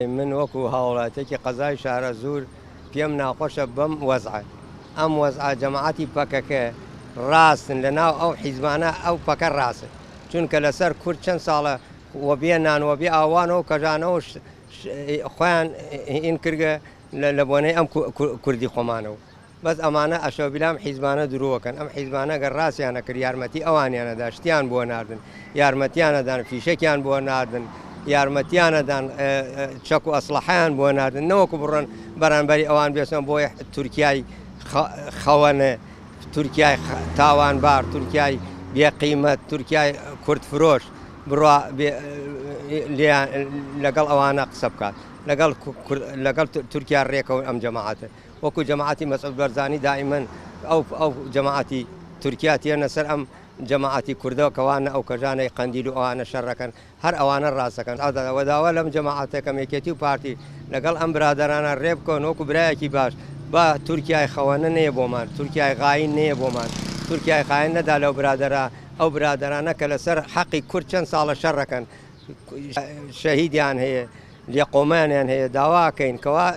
من وەکو هاوڵاتیەکی قەزای شارەزوور پێم ناخۆشە بەم وەزعە، ئەم وەزعە جەماعەتی پەکەکە ڕاستن لەناو ئەو حیزبانە ئەو پەکە ڕاستن چونکە لەسەر کورد چەند ساڵە وەبێ نان وەبێ ئاوانەوە و کەژانەوە خۆیان ئین کردگە لە بۆنەی ئەم کوردی خۆمانەوە. بەس ئەمانە ئەشەوبیلا ئەم حیزبانە درۆکەن ئەم حیزبانە گەر ڕاستیان ئەکرد یارمەتی ئەوانیان ئەدا شتیان بۆ ناردن یارمەتیان ئەدان فیشەکیان بۆ ناردن یارمەتیان ئەدان چەک و ئەسڵەحەیان بۆ ناردن نەوەکو بڕۆن بەرانبەری ئەوان بێسن بۆ تورکیای خەوەنە تورکیای تاوانبار تورکیای بێقیمەت تورکیای کورد فرۆش بڕوا لەگەڵ ئەوانە قسە بکات لەگەڵ لەگەڵ تورکیا ڕێکەون ئەم جەماعەتە وەکو جەماعەتی مەسعود بەرزانی دائیمەن ئەو ئەو جەماعەتی تورکیا تێنە سەر ئەم جەماعەتی کوردەوە کەوا نە ئەو کەژانەی قەندیل و ئەوانە شەرەکەن هەر ئەوانە ڕاستەکەن وە داوا لەم جەماعەتەکەم یەکێتی و پارتی لەگەڵ ئەم برادەرانە ڕێ بکەون وەکو برایەکی باش با تورکیای خەوەنە نەیە بۆمان تورکیای غاین نەیە بۆمان تورکیای خاین نەدا لەو برادەرە ئەو برادەرانە کە لەسەر حەقی کورد چەند ساڵە شەڕەکەن شەهیدیان هەیە لێقەومانیان هەیە داواکەین کەوا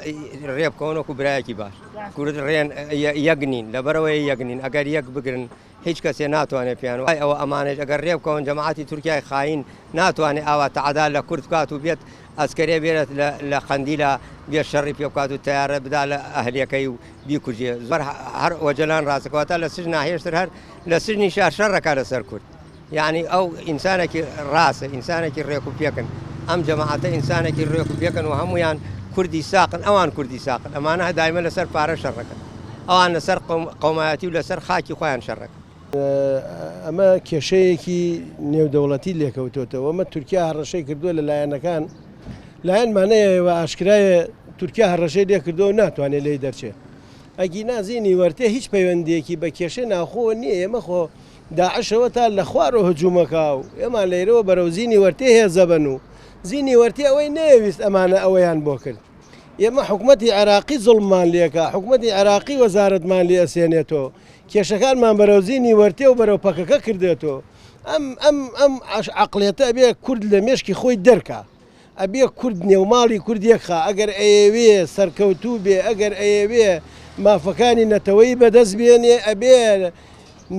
ڕێبکەون وەکو برایەکی باش کورد ڕێن یەک نین لەبەرەوەی یەک نین ئەگەر یەک بگرن هیچ کەسێ ناتوانێت پێیان وای ئەوە ئەمانێت ئەگەر ڕێبکەون جەماعەتی تورکیای خاین ناتوانێت ئاوا تەعدا لە کورد بکات و بێت ئەسکەرێ بێت لە قەندیلا بێت شەڕی پێ بکات و تەیارە بدا لە ئەهلیەکەی و بیکوژێ زۆر هەر ئۆجەلان ڕاستەکەواتە لە سجنا هێشتر هەر لە سجنی شار شەڕەکە لەسەر کورد. یەعنی ئەو ئینسانێکی ڕاستە ئینسانێکی ڕێک و پێکن ئەم جەماعەتە ئینسانێکی ڕێک و پێکن و هەمویان کوردی ساقن ئەوان کوردی ساقن ئەمانە دایمە لەسەر پارە شەڕەکەن ئەوان لەسەر قەومایەتی و لەسەر خاکی خۆیان شەڕەکەن. ئەمە کێشەیەکی نێودەوڵەتی لێکەوتۆتەوە ئەمە تورکیا هەڕەشەی کردووە لە لایەنەکان لایەنمان هەیە ئاشکرایە تورکیا هەڕەشەی لێکردەوە ناتوانێت لێی دەرچێت ئەگینا زینی وەرتێ هیچ پەیوەندیەکی بە کێشەی ناوخۆوە نییە ئێمە خۆ داعشەوە تا لە خوارەوە هجومەکا و ئێمان لەیرەوە بەرەو زینی وەرتێ هێزەبەن و زینی وەرتێ ئەوەی نەیەویست ئەمانە ئەوەیان بۆ کرد ئێمە حکومەتی عێراقی زوڵممان لێکا حکومەتی عێراقی وەزارەتمان لێ ئەسێنێتەوە کێشەکانمان بەرەو زینی وەرتێ و بەرەو پەکەکە کردێتەوە ئەم ئەم ئەم عەقڵیەتە ئەبێ کورد لە مێشکی خۆی دەرکا ئەبێ کورد نێوماڵی کورد یەکخا ئەگەر ئەیەوێ سەرکەوتوو بێ ئەگەر ئەیەوێ مافەکانی نەتەوەیی بەدەست بێنێ ئەبێ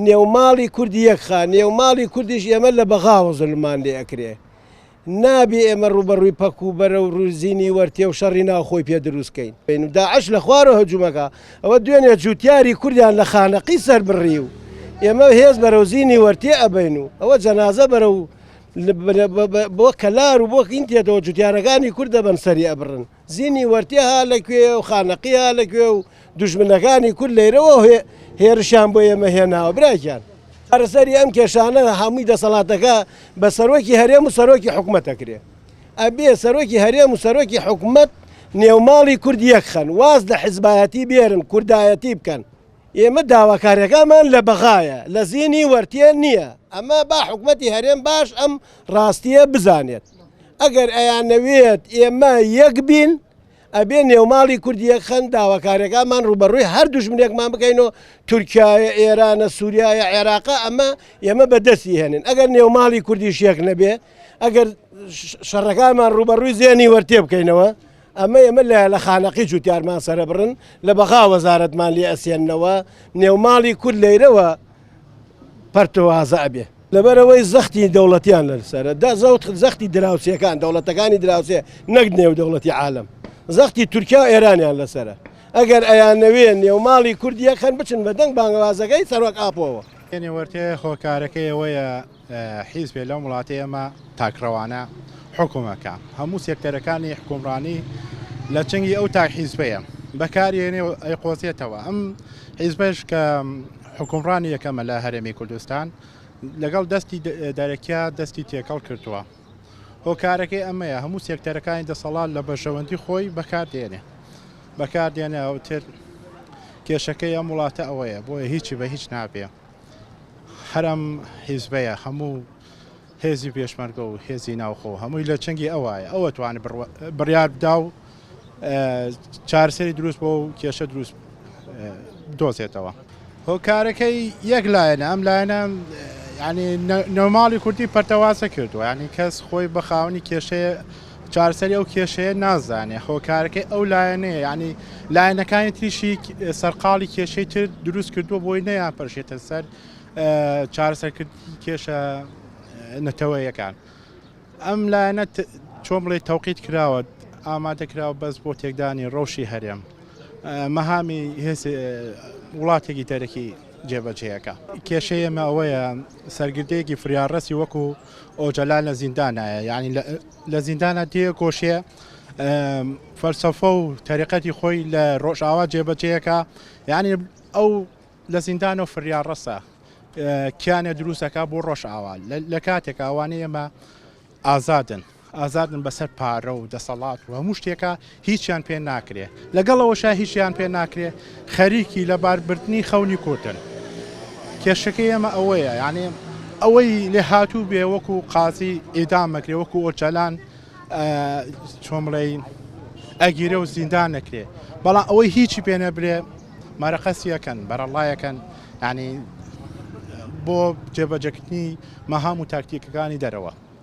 نێوماڵی کورد یەکخا نێوماڵی کوردیش ئێمە لە بەغاوە زولممان لێ ئەکرێ نابێ ئێمە ڕووبەڕووی پەک و بەرەو ڕووزینی وەرتێ و شەڕی ناوخۆی پێ دروست کەین و داعش لە خوارەوە هەجومەکە ئەوە دوێنێ جوتیاری کوردیان لە خانەقی سەر بڕی و ئێمە هێز بەرەو زینی وەرتێ ئەبەین و ئەوە جەنازە بەرەو بۆ کەلار و بۆ کین تێتەوە جوتیارەکانی کورد دەبەن سەری ئەبڕن زینی وەرتێ ها لە کوێ و خانەقی ها لە کوێ و دوژمنەکانی کورد لەیرەوە هێرشیان بۆ ئێمە هێناوە براگیان چارەسەری ئەم کێشانە هەمووی دەسەڵاتەکە بە سەرۆکی هەرێم و سەرۆکی حکومەت ئەکرێ ئەبێ سەرۆکی هەرێم و سەرۆکی حکومەت نێوماڵی کورد یەکخەن واز لە حزبایەتی بێرن کوردایەتی بکەن ئێمە داواکاریەکانمان لە بەغایە لە زینی وەرتێ نییە ئەمە با حکومەتی هەرێم باش ئەم ڕاستیە بزانێت ئەگەر ئەیانەوێت ئێمە یەک بین ئەبێ نێوماڵی کورد یەکخەن داواکاریەکانمان ڕوبەڕووی هەر دوژمنێکمان بکەینەوە تورکایە ئێرانە سووریایە عێراقە ئەمە ئێمە بەدەستی هێنن ئەگەر نێوماڵی کوردیش یەک نەبێ ئەگەر شەڕەکانمان ڕوبەڕووی زێنی وەرتێ بکەینەوە ئەمە ئێمە لە لە خانەقی جوتیارمان سەرەبڕن لە بەغا وەزارەتمان لێ ئەسێننەوە نێوماڵی کورد لەیرەوە پەرتەوازە ئەبێ. لەبەرئەوەی زەختی دەوڵەتیان لەسەرە دا زەوت زەختی دراوسێکان دەوڵەتەکانی دراوسێ نەک نێو دەوڵەتی عالەم زەختی تورکیا و ئێرانیان لەسەرە ئەگەر ئەیانەوێ نێوماڵی کورد یەکخەن بچن بە دەنگ بانگەوازەکەی سەرۆک ئاپۆوە. نێوەرتێ هۆکارەکەی ئەوەیە حیزبێ لەم وڵاتەی ئێمە تاکڕەوانە حوکم ئەکا هەموو سێکتەرەکانی حوکمڕانی لە چنگی ئەو تاک حیزبەیە بەکارێنێ و ئەیقۆزێتەوە ئەم حیزبەش کە حوکمڕانی یەکەمە لە هەرێمی کوردستان لەگەڵ دەستی دەرەکیا دەستی تێکەڵ کردووە هۆکارەکەی ئەمەیە هەموو سێکتەرەکانی دەسەڵات لە بەرژەوەندی خۆی بەکاردێنێ بەکاردێنێ ئەو تر کێشەکەی ئەم وڵاتە ئەوەیە بۆیە هیچی بە هیچ نابێ هەر ئەم حیزبەیە هەموو هێزی پێشمەرگە و هێزی ناوخۆ هەمووی لە چنگی ئەوایە ئەوە توانێت بڕیار بدا و چارەسەری دروست بۆ و کێشە دروست دۆزێتەوە. هۆکارەکەی یەک لایەنە ئەم لایەنە ینی نۆماڵی کوردی پەرتەوازە کردووە ینی کەس خۆی بە خاوەنی کێشەیە چارەسەری ئەو کێشەیە نازانێ هۆکارەکەی ئەو لایەنەیە یعنی لایەنەکانی تریشی سەرقاڵی کێشەی تر دروست کردووە بۆی نەیان پەرشێتە سەر چارەسەرکردنی کێشە نەتەوەیەکان. ئەم لایەنە چۆن بڵێ تەوقیت کراوە ئامادە کراوە بەس بۆ تێکدانی ڕەوشی هەرێم مەهامی هێز وڵاتێکی دەرەکی جێبەجێیەکە. کێشەی ئێمە ئەوەیە سەرگردەیەکی فریاڕەسی وەکو ئۆجەلان لە زیندانایە یعنی لە زیندانە تێکۆشێ فەلسەفە و تەریقەتی خۆی لە ڕۆژئاوا جێبەجێیەکە یعنی ئەو لە زیندانەوە فریاڕەسە کیانێ دروستەکە بۆ ڕۆژئاوا لە کاتێکا ئەوانەی ئێمە ئازادن ئازادن بەسەر پارە و دەسەڵات و هەموو شتێکە هیچیان پێ ناکرێ لەگەڵ ئەوەشا هیچیان پێ ناکرێ خەریکی لەباربردنی خەونی کوردن کێشەکەی ئێمە ئەوەیە یعنی ئەوەی لێ هاتوو بێ وەکو قازی ئیدام مەکرێ وەکو ئۆجالان چۆن بڵێ ئەگیرە و زیندان نەکرێ بەڵام ئەوەی هیچی پێ نەبرێ مەرەقەسیەکەن بەرەڵایەکەن ینی بۆ جێبەجەکردنی مەهام و تاکتیکەکانی دەرەوە.